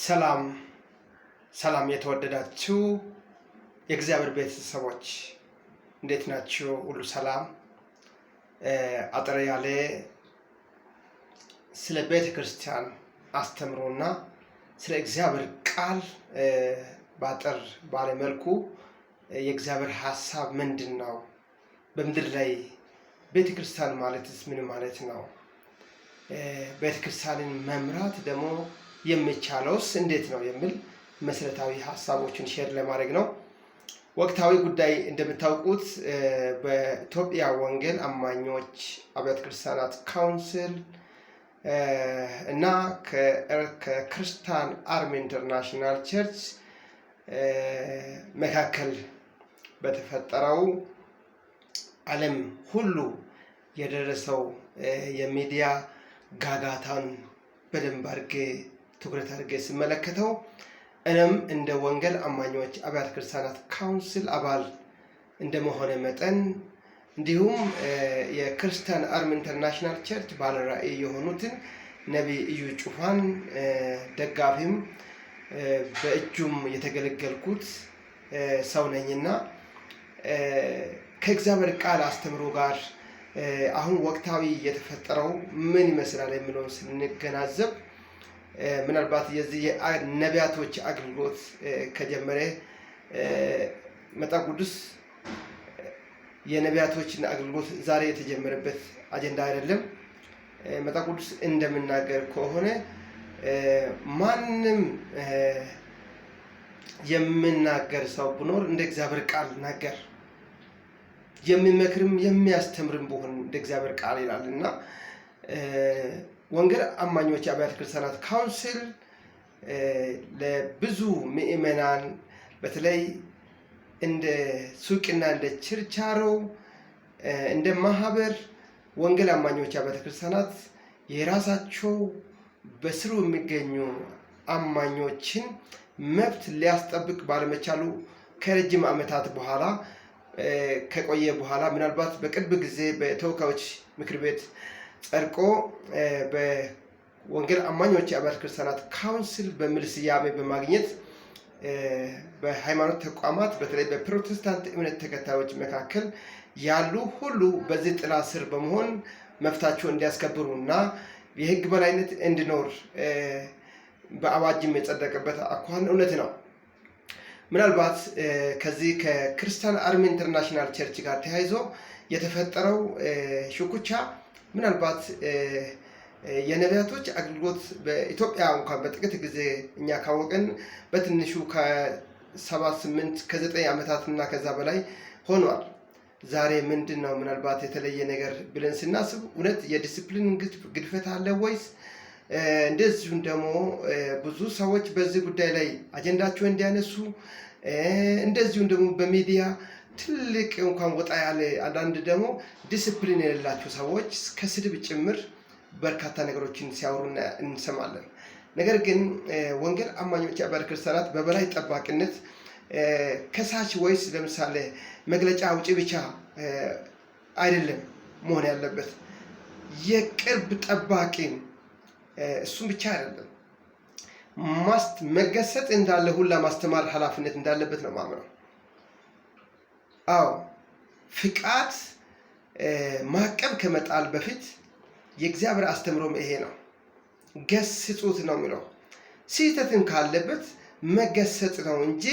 ሰላም ሰላም፣ የተወደዳችሁ የእግዚአብሔር ቤተሰቦች እንዴት ናችሁ? ሁሉ ሰላም። አጠር ያለ ስለ ቤተ ክርስቲያን አስተምሮና ስለ እግዚአብሔር ቃል በአጠር ባለ መልኩ የእግዚአብሔር ሀሳብ ምንድን ነው? በምድር ላይ ቤተ ክርስቲያን ማለትስ ምን ማለት ነው? ቤተ ክርስቲያንን መምራት ደግሞ የሚቻለውስ እንዴት ነው? የሚል መሰረታዊ ሀሳቦችን share ለማድረግ ነው። ወቅታዊ ጉዳይ እንደምታውቁት በኢትዮጵያ ወንጌል አማኞች አብያተ ክርስቲያናት ካውንስል እና ከ Christian Army International Church መካከል በተፈጠረው ዓለም ሁሉ የደረሰው የሚዲያ ጋጋታን በደንብ አድርጌ ትኩረት አድርጌ ስመለከተው እኔም እንደ ወንጌል አማኞች አብያተ ክርስቲያናት ካውንስል አባል እንደመሆኔ መጠን እንዲሁም የ Christian Army International Church ባለራዕይ የሆኑትን ነቢይ እዩ ጩፋን ደጋፊም በእጁም የተገለገልኩት ሰው ነኝና ከእግዚአብሔር ቃል አስተምሮ ጋር አሁን ወቅታዊ የተፈጠረው ምን ይመስላል የሚለውን ስንገናዘብ ምናልባት የዚህ የነቢያቶች አገልግሎት ከጀመረ መጽሐፍ ቅዱስ የነቢያቶችን አገልግሎት ዛሬ የተጀመረበት አጀንዳ አይደለም። መጽሐፍ ቅዱስ እንደምናገር ከሆነ ማንም የምናገር ሰው ብኖር እንደ እግዚአብሔር ቃል ናገር፣ የሚመክርም የሚያስተምርም ቢሆን እንደ እግዚአብሔር ቃል ይላል። እና ወንጌል አማኞች አብያተ ክርስቲያናት ካውንስል ለብዙ ምእመናን በተለይ እንደ ሱቅና እንደ ችርቻሮ እንደ ማህበር ወንጌል አማኞች አብያተ ክርስቲያናት የራሳቸው በስሩ የሚገኙ አማኞችን መብት ሊያስጠብቅ ባለመቻሉ ከረጅም ዓመታት በኋላ ከቆየ በኋላ ምናልባት በቅርብ ጊዜ በተወካዮች ምክር ቤት ጸድቆ በወንጌል አማኞች አብያተ ክርስቲያናት ካውንስል በሚል ስያሜ በማግኘት በሃይማኖት ተቋማት በተለይ በፕሮቴስታንት እምነት ተከታዮች መካከል ያሉ ሁሉ በዚህ ጥላ ስር በመሆን መብታቸው እንዲያስከብሩ እና የሕግ በላይነት እንዲኖር በአዋጅም የጸደቀበት አኳኋን እውነት ነው። ምናልባት ከዚህ ከ Christian Army International Church ጋር ተያይዞ የተፈጠረው ሽኩቻ ምናልባት የነቢያቶች አገልግሎት በኢትዮጵያ እንኳን በጥቂት ጊዜ እኛ ካወቅን በትንሹ ከ7፣ 8 ከ9 ዓመታት እና ከዛ በላይ ሆኗል። ዛሬ ምንድን ነው ምናልባት የተለየ ነገር ብለን ስናስብ እውነት የዲስፕሊን ግድፈት አለ ወይስ እንደዚሁም ደግሞ ብዙ ሰዎች በዚህ ጉዳይ ላይ አጀንዳቸው እንዲያነሱ እንደዚሁም ደግሞ በሚዲያ ትልቅ እንኳን ወጣ ያለ አንዳንድ ደግሞ ዲስፕሊን የሌላቸው ሰዎች ከስድብ ጭምር በርካታ ነገሮችን ሲያወሩ እንሰማለን። ነገር ግን ወንጌል አማኞች አብያተ ክርስቲያናት በበላይ ጠባቂነት ከሳች ወይስ ለምሳሌ መግለጫ አውጪ ብቻ አይደለም መሆን ያለበት፣ የቅርብ ጠባቂ እሱም ብቻ አይደለም፣ መገሰጥ እንዳለ ሁላ ማስተማር ኃላፊነት እንዳለበት ነው ማምነው። አዎ፣ ፍቃድ ማዕቀብ ከመጣል በፊት የእግዚአብሔር አስተምሮም ይሄ ነው። ገስጹት ነው የሚለው። ስህተትም ካለበት መገሰጽ ነው እንጂ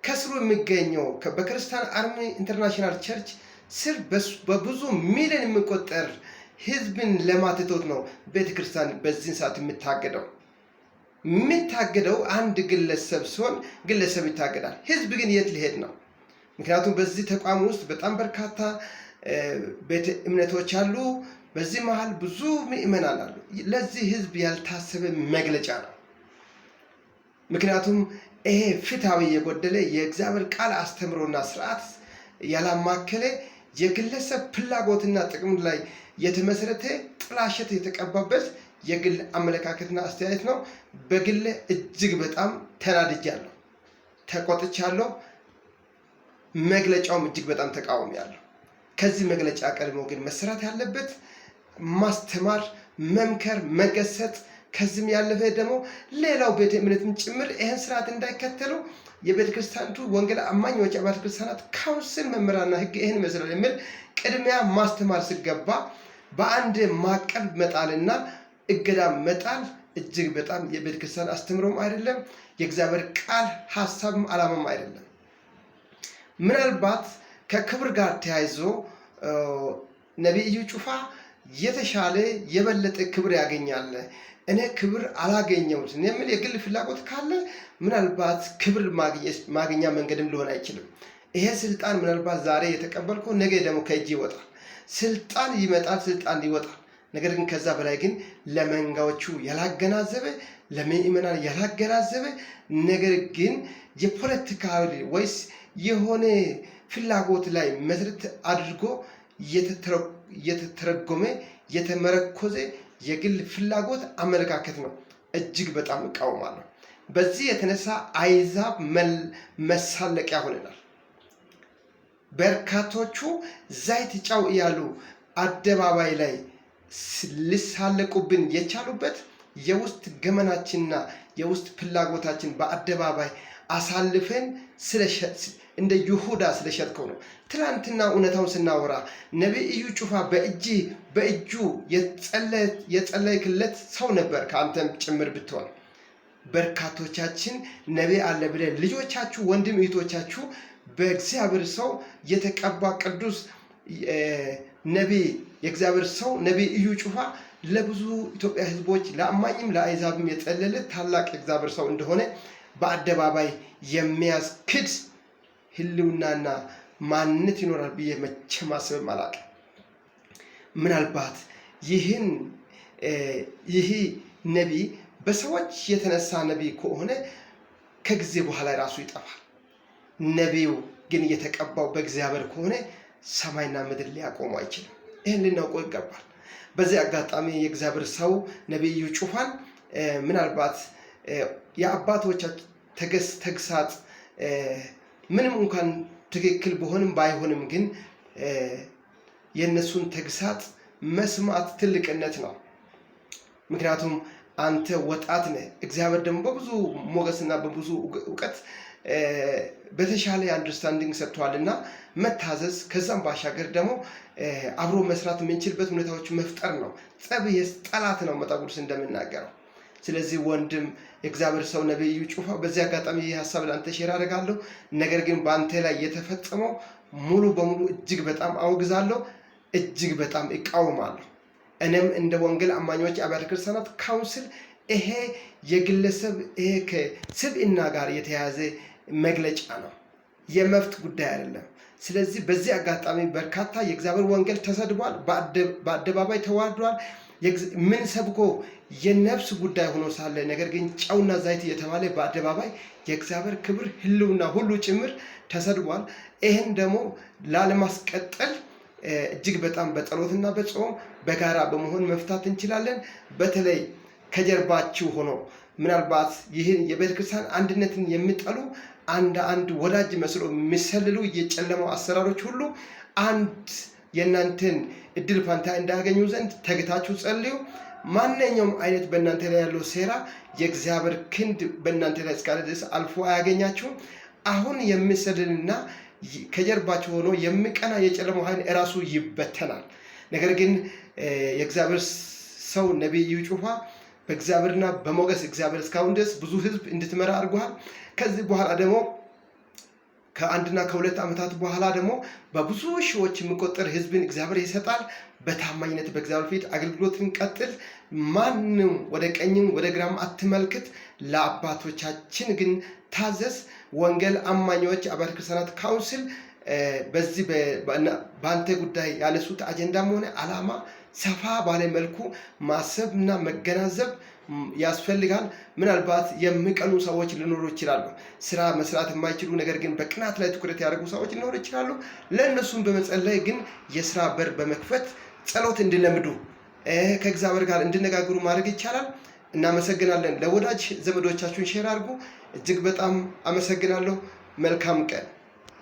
ከስሩ የሚገኘው በ Christian Army International Church ስር በብዙ ሚሊዮን የሚቆጠር ህዝብን ለማትቶት ነው ቤተክርስቲያን በዚህን ሰዓት የምታገደው። የሚታገደው አንድ ግለሰብ ሲሆን ግለሰብ ይታገዳል። ህዝብ ግን የት ሊሄድ ነው? ምክንያቱም በዚህ ተቋም ውስጥ በጣም በርካታ ቤተ እምነቶች አሉ። በዚህ መሀል ብዙ ምዕመናን አሉ። ለዚህ ህዝብ ያልታሰበ መግለጫ ነው። ምክንያቱም ይሄ ፍትሐዊ የጎደለ የእግዚአብሔር ቃል አስተምሮና ስርዓት ያላማከለ የግለሰብ ፍላጎትና ጥቅም ላይ የተመሰረተ ጥላሸት የተቀባበት የግል አመለካከትና አስተያየት ነው። በግል እጅግ በጣም ተናድጃለሁ፣ ተቆጥቻለሁ። መግለጫውም እጅግ በጣም ተቃውሜያለሁ። ከዚህ መግለጫ ቀድሞ ግን መሰራት ያለበት ማስተማር፣ መምከር፣ መገሰጥ ከዚህም ያለፈ ደግሞ ሌላው ቤተ እምነትም ጭምር ይህን ስርዓት እንዳይከተሉ የቤተ ክርስቲያኒቱ ወንጌል አማኞች አብያተ ክርስቲያናት ካውንስል መመሪያና ሕግ ይህን ይመስላል የሚል ቅድሚያ ማስተማር ሲገባ በአንድ ማዕቀብ መጣልና እገዳ መጣል እጅግ በጣም የቤተ ክርስቲያን አስተምሮም አይደለም፣ የእግዚአብሔር ቃል ሀሳብም ዓላማም አይደለም። ምናልባት ከክብር ጋር ተያይዞ ነቢይ እዩ ጩፋ የተሻለ የበለጠ ክብር ያገኛል፣ እኔ ክብር አላገኘሁትም የሚል የግል ፍላጎት ካለ ምናልባት ክብር ማግኛ መንገድም ሊሆን አይችልም። ይሄ ስልጣን ምናልባት ዛሬ የተቀበልከው ነገ ደግሞ ከእጅ ይወጣል። ስልጣን ይመጣል፣ ስልጣን ይወጣል። ነገር ግን ከዛ በላይ ግን ለመንጋዎቹ ያላገናዘበ፣ ለምእመናን ያላገናዘበ፣ ነገር ግን የፖለቲካ ወይስ የሆነ ፍላጎት ላይ መሰረት አድርጎ የተተረጎመ የተመረኮዘ የግል ፍላጎት አመለካከት ነው። እጅግ በጣም እቃወማለሁ። በዚህ የተነሳ አይዛብ መሳለቂያ ሆነናል። በርካቶቹ ዘይት ጨው እያሉ አደባባይ ላይ ሊሳለቁብን የቻሉበት የውስጥ ገመናችንና የውስጥ ፍላጎታችን በአደባባይ አሳልፈን እንደ ይሁዳ ስለሸጥከው ነው። ትላንትና እውነታውን ስናወራ ነቢይ እዩ ጩፋ በእጁ የጸለይክለት ሰው ነበር፣ ከአንተም ጭምር ብትሆን። በርካቶቻችን ነቢይ አለ ብለን ልጆቻችሁ፣ ወንድም እህቶቻችሁ በእግዚአብሔር ሰው የተቀባ ቅዱስ ነቢይ፣ የእግዚአብሔር ሰው ነቢይ እዩ ጩፋ ለብዙ ኢትዮጵያ ሕዝቦች ለአማኝም ለአሕዛብም የጸለለ ታላቅ የእግዚአብሔር ሰው እንደሆነ በአደባባይ የሚያስክድ ህልውናና ማንነት ይኖራል ብዬ መቼም አስብም አላውቅም። ምናልባት ይህ ነቢይ በሰዎች የተነሳ ነቢይ ከሆነ ከጊዜ በኋላ ራሱ ይጠፋል። ነቢዩ ግን የተቀባው በእግዚአብሔር ከሆነ ሰማይና ምድር ሊያቆሙ አይችልም። ይህን ልናውቀው ይገባል። በዚህ አጋጣሚ የእግዚአብሔር ሰው ነቢይ እዩ ጩፋን ምናልባት የአባቶቻችን ተግሳጽ ምንም እንኳን ትክክል ቢሆንም ባይሆንም ግን የእነሱን ተግሳጽ መስማት ትልቅነት ነው። ምክንያቱም አንተ ወጣት ነህ። እግዚአብሔር ደግሞ በብዙ ሞገስና በብዙ እውቀት በተሻለ understanding ሰጥቷል እና መታዘዝ፣ ከዛም ባሻገር ደግሞ አብሮ መስራት የምንችልበት ሁኔታዎች መፍጠር ነው። ጸብ ጠላት ነው መጽሐፍ ቅዱስ እንደምናገረው። ስለዚህ ወንድም የእግዚአብሔር ሰው ነቢይ እዩ ጩፋ፣ በዚህ አጋጣሚ ይህ ሀሳብ ለአንተ share አደርጋለሁ። ነገር ግን በአንተ ላይ የተፈጸመው ሙሉ በሙሉ እጅግ በጣም አውግዛለሁ፣ እጅግ በጣም እቃወማለሁ። እኔም እንደ ወንጌል አማኞች አብያተ ክርስቲያናት ካውንስል ይሄ የግለሰብ፣ ይሄ ከስብዕና ጋር የተያያዘ መግለጫ ነው፣ የመብት ጉዳይ አይደለም። ስለዚህ በዚህ አጋጣሚ በርካታ የእግዚአብሔር ወንጌል ተሰድቧል፣ በአደባባይ ተዋርዷል። ምን ሰብኮ የነፍስ ጉዳይ ሆኖ ሳለ ነገር ግን ጨውና ዘይት እየተባለ በአደባባይ የእግዚአብሔር ክብር ሕልውና ሁሉ ጭምር ተሰድቧል። ይህን ደግሞ ላለማስቀጠል እጅግ በጣም በጸሎትና በጾም በጋራ በመሆን መፍታት እንችላለን። በተለይ ከጀርባችሁ ሆኖ ምናልባት ይህን የቤተክርስቲያን አንድነትን የሚጠሉ አንድ አንድ ወዳጅ መስሎ የሚሰልሉ የጨለማው አሰራሮች ሁሉ አንድ የእናንተን እድል ፋንታ እንዳያገኙ ዘንድ ተግታችሁ ጸልዩ። ማንኛውም አይነት በእናንተ ላይ ያለው ሴራ የእግዚአብሔር ክንድ በእናንተ ላይ እስካለ ድረስ አልፎ አያገኛችሁም። አሁን የሚሰልልና ከጀርባችሁ ሆኖ የሚቀና የጨለማው ኃይል እራሱ ይበተናል። ነገር ግን የእግዚአብሔር ሰው ነቢይ እዩ ጩፋ በእግዚአብሔርና በሞገስ እግዚአብሔር እስካሁን ድረስ ብዙ ሕዝብ እንድትመራ አድርጎሃል። ከዚህ በኋላ ደግሞ ከ1ና ከ2 ዓመታት በኋላ ደግሞ በብዙ ሺዎች የሚቆጠር ሕዝብን እግዚአብሔር ይሰጣል። በታማኝነት በእግዚአብሔር ፊት አገልግሎትን ቀጥል። ማንም ወደ ቀኝም ወደ ግራም አትመልክት። ለአባቶቻችን ግን ታዘዝ። ወንጌል አማኞች አብያተ ክርስቲያናት ካውንስል በዚህ በአንተ ጉዳይ ያነሱት አጀንዳም ሆነ ዓላማ ሰፋ ባለ መልኩ ማሰብ እና መገናዘብ ያስፈልጋል። ምናልባት የሚቀኑ ሰዎች ሊኖሩ ይችላሉ። ስራ መስራት የማይችሉ ነገር ግን በቅናት ላይ ትኩረት ያደርጉ ሰዎች ሊኖሩ ይችላሉ። ለእነሱም በመጸለይ ግን የስራ በር በመክፈት ጸሎት እንዲለምዱ፣ ከእግዚአብሔር ጋር እንዲነጋገሩ ማድረግ ይቻላል። እናመሰግናለን። ለወዳጅ ዘመዶቻችሁን share አድርጉ። እጅግ በጣም አመሰግናለሁ። መልካም ቀን።